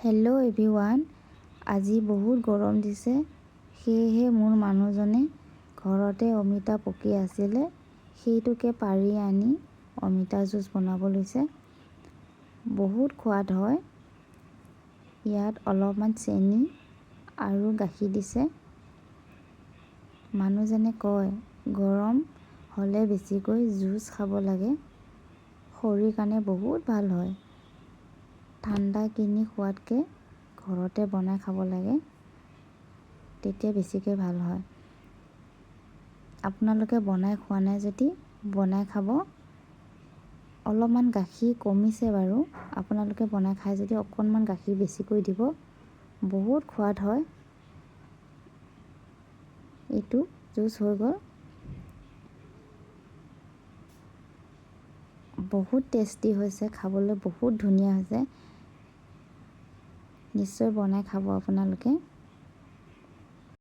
Hello' everyone, আজি বহুত গৰম দিছে। সেয়েহে মোৰ মানুহজনে ঘৰতে অমিতা পকি আছিলে, সেইটোকে পাৰি আনি অমিতা জুচ বনাব লৈছে। বহুত সোৱাদ হয়। ইয়াত অলপমান চেনি আৰু গাখীৰ দিছে। মানুহজনে কয়, গৰম হ'লে বেছিকৈ জুচ খাব লাগে, শৰীৰ কাৰণে বহুত ভাল হয়। ঠাণ্ডা কিনি খোৱাতকৈ ঘৰতে বনাই খাব লাগে, তেতিয়া বেছিকৈ ভাল হয়। আপোনালোকে বনাই খোৱা নাই যদি বনাই খাব। অলপমান গাখীৰ কমিছে বাৰু। আপোনালোকে বনাই খাই যদি অকণমান গাখীৰ বেছিকৈ দিব, বহুত সোৱাদ হয়। এইটো জুচ হৈ গ'ল। বহুত টেষ্টি হৈছে খাবলৈ, বহুত ধুনীয়া হৈছে। নিশ্চয় বনাই খাব আপোনালোকে।